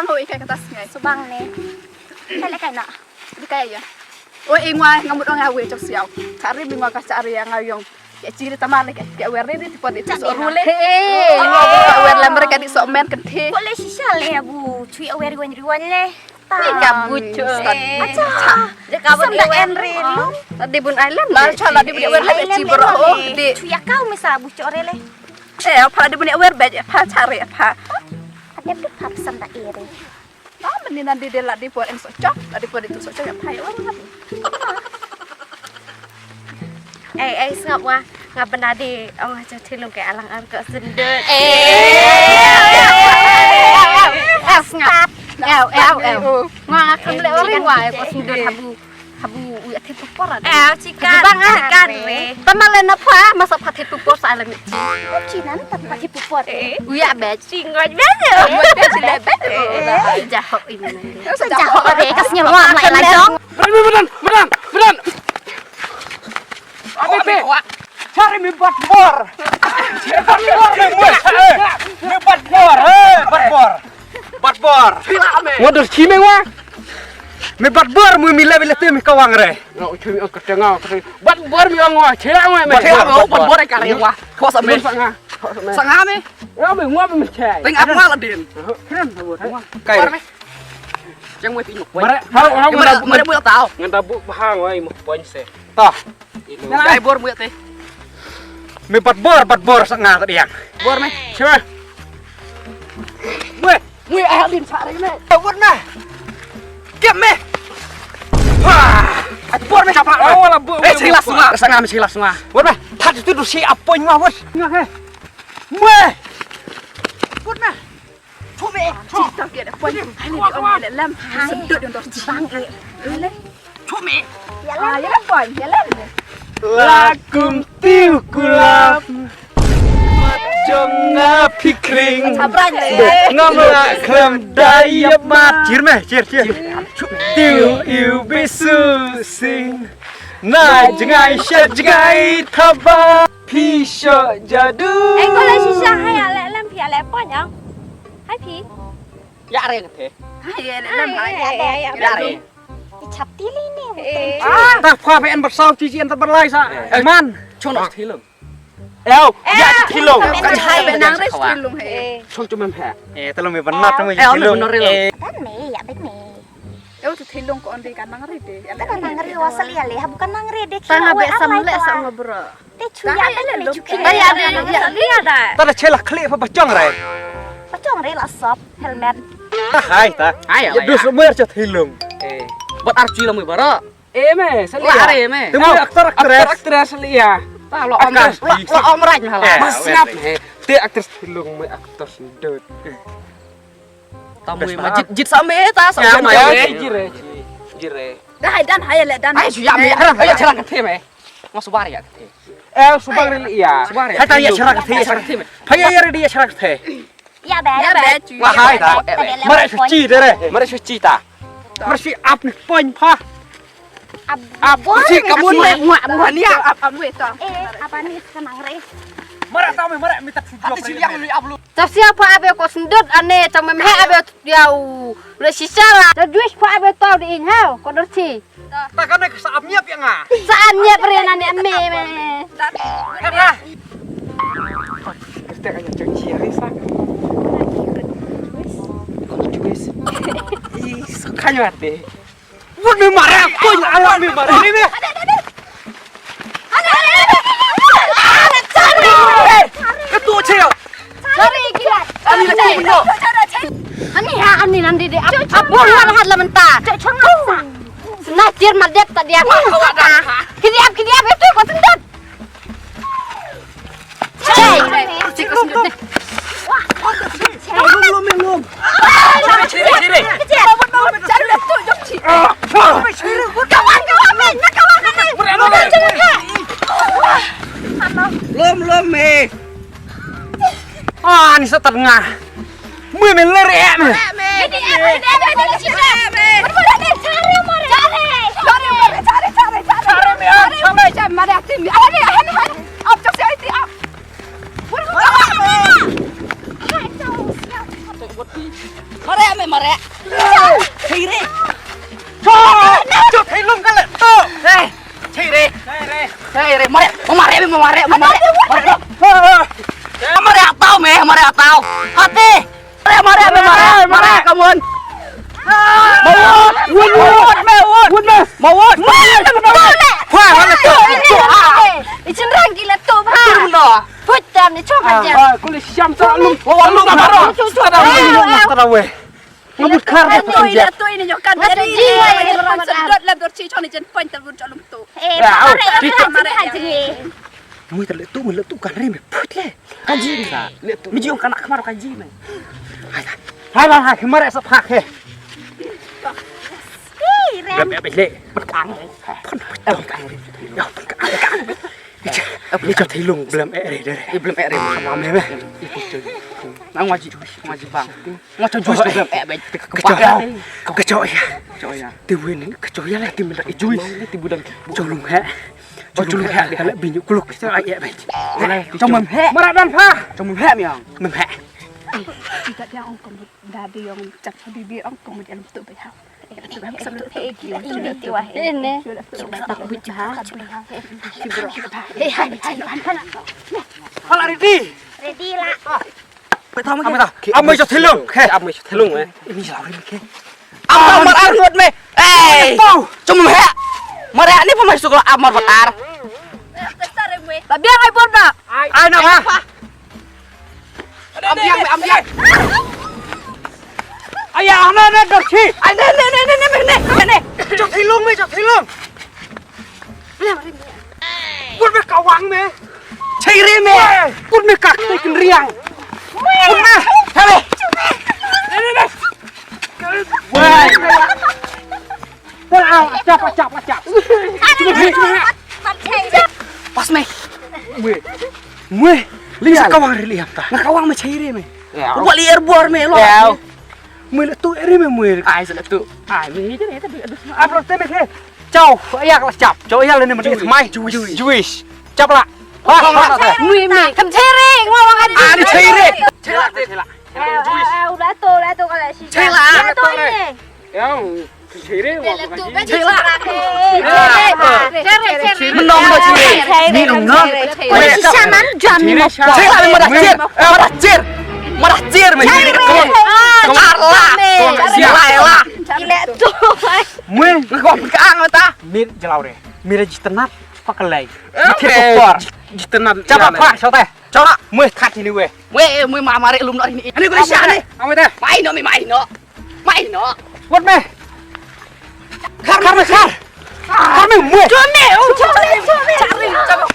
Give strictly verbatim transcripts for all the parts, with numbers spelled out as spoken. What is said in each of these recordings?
Ang hoi kai kata sngai. Subang ne. Kai le kai na. Di kai ya. Oi, ingwa nga mut ong awe chok siaw. Kari bingwa ka chari ya nga yong. Ya chiri tamar le ya wer ni di tipo di so rule. He. Wer lamber ka di so men kenti. Ko le shisha le abu. Chui awer riwan riwan le. Ni ka bucu. Acha. Dia ka ba wer ri. Tadi bun island. Lar chala di bun wer le ci bro. Di. Chui akau misa bucu re le. Eh, apa di bun wer ba apa cari apa. Ada tu pap sam da iri. Nah, mending nanti dia lagi buat yang socok, lagi buat itu socok yang payah orang. Ei, ei, sngap wa. Nga bynta di ong ha Thilung ka alang ar ka syndut. Eh, sngap. Ew, ew, ew. Nga nga kam leh ori wa ko syndut habu. Habu u ya thep por ada. Ew, chikan. Bang kan re. Tama le na pha masa pha thep por sa le mi. Chinan ta pha thep por. U ya be. Chingoj be. Chingoj be. Jaho ini. Jaho be kas nyawa lai lai dong. Medan, medan, medan. Apa be? Cari mi bat bor. Mi bat bor, eh, mi bat bor, eh, bat bor. Bat bor. Ngodos chimeng wa. Mi bat bor mu mi lebe lete mi kawang re. Nga u chimi ang ketengah. Bat bor mi ang wa. Chela wa mi. Bat bor, bat bor kare wa. Ko sa me. Sanga. Sanga me. Nga me ngwa me chai. Teng apa la din. Kren bor. Kai. Jang mo ti mo. Mare, hau hau. Mare mo tao. Ngan da bu bahang wai mo poin se. Tah. Dai bor mo te. Me bat bor, bat bor sa nga ta diang. Bor me. Sure. Mo, mo ai din sa re me. Bor na. Kem me. Bor me chapa. Oh la bu. Eh, silas nga. Sa nga me silas nga. Bor me. Thad tu du si apoin nga bor. Nga he. Mo. Bor me. Chumi, chumi. Tang dia dah pon. Hai ni dia ong le lam. Sedut dia dah jibang eh. Le. Chumi. Ya lam. Ah, ya lam pon. Ya lam. Lakum tiu kulap. Jong nga phikring. Ngam la khlem dai ïa mat. Cheer meh, cheer, cheer. Tiu iu bisu sing. Na jngai sha jngai thaba. Phi shoh jadu. Ei, ko la shisha ha ïa leh lem phi ïa leh pon ïa. Hai phi. Ïa re ngat he. Hai ïa leh lem hai. Ïa re. Ki chap tili ne. Ah, ta pha phi en bat saw chi chi en ta bat lai sa. Ei man. Chon os thilung. Ew, ïa chi thilung. Ka chai be nang re thilung he. Chon chu mem he. Eh, ta long me ban nat ta me thilung. Ban me ïa ban me. Ew, tu thilung ko on de ka nang re de. Ka nang re wa sali ale ha bu ka nang re de. Ta nga be sam le sa ngo bro. Te chu ya le le chu ki. Ta ya de ya le ya da. Ta da chela khli pa bachong re. Bachong re la sop helmet. Ta hai ta. Hai ya. Dus mer cha thilung. Eh. Bat ar chu la mui bara. Eh me, sali ya. Are me. Tu mui actor actress. Actor actress sali ya. Ta lo om rai. Lo om rai malah. Mas ngap he. Te actress thilung mui actor sendut. Ta mui ma jit jit sa me ta sa me. Jire. Jire. Dah hai dan hai le dan. Ai suya me. Ai chalang ka the me. Ngo subar ya ka the. Eh subar le ya. Subar ya. Hai ta ya chalang ka the. Chalang ka the me. Phai ya re di ya chalang ka the. Ya be. Ya be. Wa hai ta. Mara suci dere. Mara suci ta. Mara suci ap ni poin pha. Ap. Ap suci kamu ni. Wa wa ni ap ap we ta. Eh apa ni ka nang re. Mara ta me mara mi tak suci. Ap lu. Ta sia pha abe ko sendut ane ta mem he abe diau. Ule shisha la. Ta juis pha abe tau di in hau ko dor chi. Ta kane ka sa ap nyiap ya nga. Sa ap nyiap re na ne me me. Kata. Kata ka nyam chi re sa. Ko juis. Ih, so kan yo ate. Wut me mara, ko ala me mara. Ni me. Ka tu che. Ani la ki no. Ani ha ani nan di de. Ap bor la hat la menta. Na tir ma dep ta dia. Kidi ap kidi ap itu ko tendap. Che. Lum lum lum. Lum lum me. Ah, ni sa tat nga. Mui me ler eh me. Mareh me, mareh. Chei re. Cho, cho thei lum ka le. Hey, chei re. Chei re. Mareh, mareh me, mareh, mareh. Mareh. Mareh atau me, mareh atau. Hati. Mareh, mareh me, mareh, mareh kamun. Mawut, wut, wut me, wut. Wut me. Mawut. Wut. Wah, mana tu? Ichin rang gila tu, bha. Putan ni chok aja. Ah, kuli siam sa lum. Lum apa? Tarawih. Ngebut kar dia tu. Ila tu ini nyokan. Sedot lam dorchi chong ni jen pan terbun chong lum tu. Eh, mareh, mareh, mareh. Mui terletu, mui letu kan rim. Put le. Kaji ni. Letu. Miji ong kanak kemar kaji ni. Hai, hai, hai, kemar esok hak he. Ih, rem. Rem, rem, rem. Pekang. Pekang. Ya, pekang. Ni cho thei lung belum eh re deh. Belum eh re. Sama me me. Nang wajib, wajib bang. Wajib juice belum eh baik. Kecoh. Kecoh ya. Kecoh ya. Ti win ni kecoh ya lah ti menda juice. Ti budang. Cho lung he. Cho lung he. Kalau binyu kuluk kita ai eh baik. Cho mem he. Marak dan pha. Cho mem he miang. Mem he. Kita dia ong kemut dadi ong cak habibi ong kemut dalam tu baik. Ini. Hala ready. Ready lah. Amai cho thei lung. He, amai cho thei lung eh. Ini jauh ini ke. Amar ar ngot me. Eh. Pau. Cuma he. Mare ani pamai sukla amar batar. Ba biang ai bor da. Ai na ba. Ambiang, ambiang. Aya, ana na dorchi. Ai ne ne ne ne ne ne ne. Cho thei lung me, cho thei lung. Put me kawang me. Chei re me. Put me kak te kin riang. Put me. Hele. Ne ne ne. Wai. Chap, chap, chap. Pas me. Mui. Mui. Li sa kawang ri li hap ta. Nga kawang me chei re me. Wa li er bor me lo. Mui le tu ri me mui. Ai sa le tu. Ai me ni te te. Ap lo te me ke. Chau, ya ka chap. Chau ya le ne me mai. Juice. Juice. Chap la. Ha ha. Mui me. Kam chei re. Wa wa ka. Ani chei re. Chei la te chei la. Udah tu, udah tu kalau si. Chei la. Udah tu ni. Yang Menong ba chei. Ni long no. Shaman jam ni mo. Chei la mada chir. Mada chir. Mada chir me. Chei la. Mui ko ka ang ta. Mir jelaw re. Mir jitenat pakalai. Jitenat. Chapa pa chate. Chapa mui khat ni we. Mui mui ma mare lum no ni. Ani ko sha ni. Amai ta. Mai no mi mai no. Mai no. Wat me. Khar me khar. Khar me mui. Chome, chome, chome.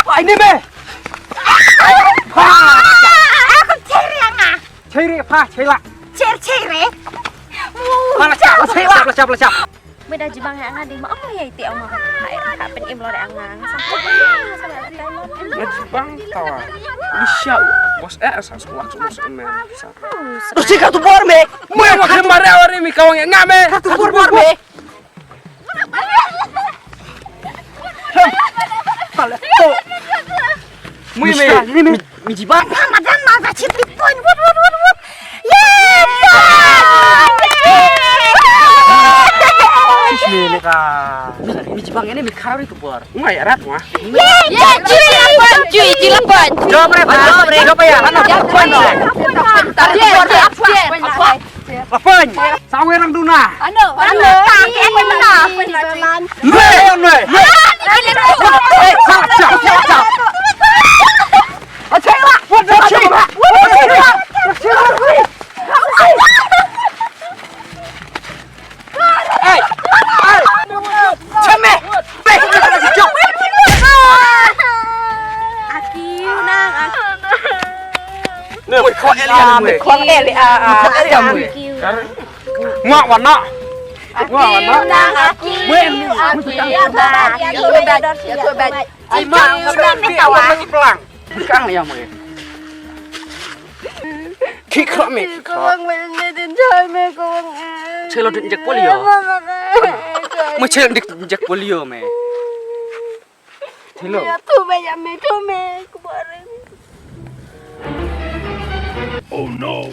Ai ni me. Aku ceri anga. Chei re pha chei la. Cher chere. Pha la chap la chap la chap la chap. Meda jibang ha nga dei ma ong ya ite ong ma. Hai ka pen im lo re anga. Nga jibang tawa. Bisa bos eh sa sekolah cuma semen. Terus sih katu bor me. Mui ma kemare ori mi kawang ya nga me. Katu bor bor me. Mui me. Mi jibang. Madan ma ba chit point. Wut wut wut wut. Yay! Shismi ne ka. Mi jibang ini mi kharaw itu bor. Ngai rat ma. Yay! Yay! Jui jui jui lapan. Jom re, jom re, jom ya. Mana? Jom re. Lapan. Sawe rang duna. Ano? Ano? Tak, eh, mana? Nwe, nwe. Aki, unang, aki. Ne, khot alien, ne, khot alien, ah, ah. Khot alien, ne. Ngwa wana. Ngwa wana. Aki, unang, aki. Wen, aki, aki, aki, aki. Ai ma, aki, unang, aki. Pelang. Kang ya mo. Ki khro me. Kong me ne din jai me kong. Chelo din jek polio. Mo chelo din jek polio me. Hello. Ya tu me ya me tu me kubarin. Oh no.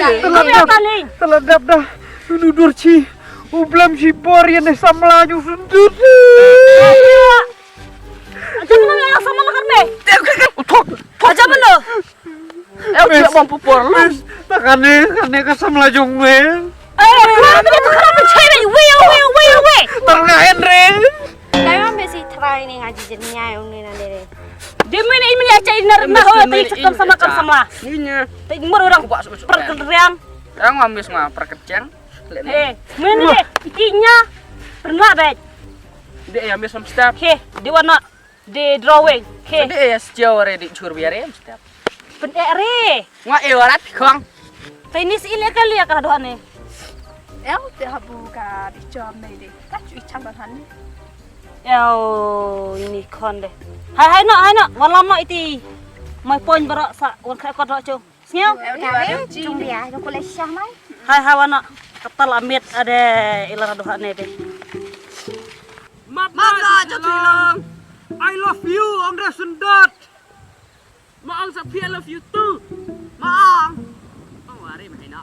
Te la dap, te la dap da. Unu dur chi. U blam chi bor ïa ne samla jong sundut. Aja mana ne samla kan be. Aja mana. Eh, udah bom pupur lu. Ta kane, kane ka samla jong me. Eh, kane tu kane tu cewek. Wei, wei, wei, wei. Tang ngain re. Kaya mesti try ni ngaji jenia uni nande re. Dia main ini aja ini nar nah, oh, tapi cakap sama kan sama. Ini. Tapi umur orang perkeriang. Yang ngambil semua perkecang. Eh, mana deh? Ikinya pernah bet. Dia yang ambil sama step. He, dia warna di drawing. He. Dia ya sejauh re di jur biar ya step. Pendek re. Nga e warat khong. Tenis ile kali ya kala doane. Eo te habu ka di jom nei de. Ka chui chang ban han. Eo ni khon de. Hai hai no hai no. Wan lam no iti. Mai pon bro sa wan khai kot ro chu. Sngeo. Eo te warat chung dia. Jong kule shah mai. Hai hai wan no. Katal amit ade ilar doane de. Map na Chalong. I love you, Ong Re Sundot. Ma Ong Sapi, I love you too. Ma Ong. Ong Wari, ma Hina.